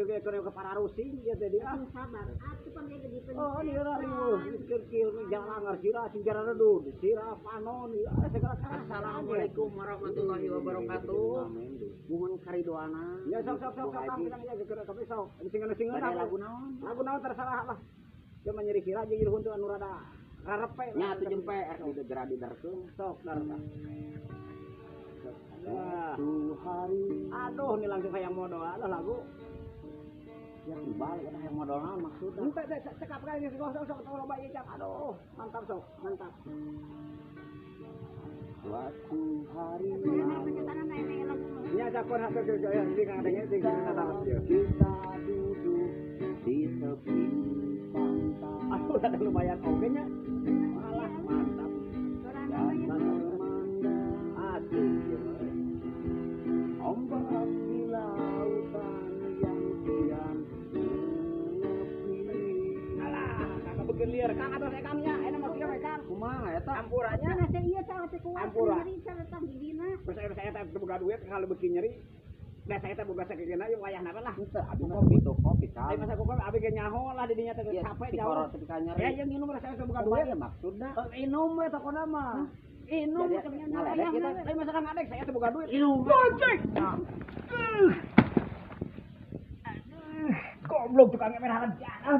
Ieu ge keur ke pararusing ieu teh dia. Sabar. Atuh pan ge di Oh, ini lah riweuh keur kieu jalangar sirah sing jaradud, sirah panon, ieu segala karasa. Assalamualaikum warahmatullahi wabarakatuh. Muhun karidoana. Ya sok sok sok sok bilang ya keur ka besok. Sing Bade lagu naon? Lagu naon tersalah lah. Cuma nyeri sirah jeung nyeri huntu anu rada rarepe. Nya atuh jempe rek didegera didarkeun. Sok dar. Suatu hari. Aduh, ini langsung hayang modal aduh lagu. Ya dibalik eta hayang modal naon maksudna? Henteu teh cekap ka geus sok sok sok loba ieu cak. Aduh, mantap sok, mantap. Suatu hari nya cakon hate ke ya sing ngadenge sing taros ieu. Kita duduk di tepi pantai. Aduh, ada lumayan oge nya. Alah, mantap. Dan memandang asik ieu. Ombak di lautan yang kian menepi. Alah, kakak beukeun lieur Kang atos ekangnya, enak mah kieu Kang. Kumaha eta? Ampurannya. Nah, teh ieu teh kuat Ampura. nyeri sarta gigina. Terus saya teh boga duit kalau beuki nyeri. Da saya teh boga sakigena ieu wayahna lah. Henteu, abi mah butuh kopi Ai Kang. masa kopi abi ge nyaho lah di dinya teh Iya, capek tikoro jauh. tepi ka nyeri. Ya yang minum saya teh boga Kumaha duit. ieu maksudna? Inum we tokona mah. Inum Jadi, ngaledek kita. Lain masa Kang ngadek saya teh boga duit. Inum. Anjing. Aduh, goblok tukang merah janah.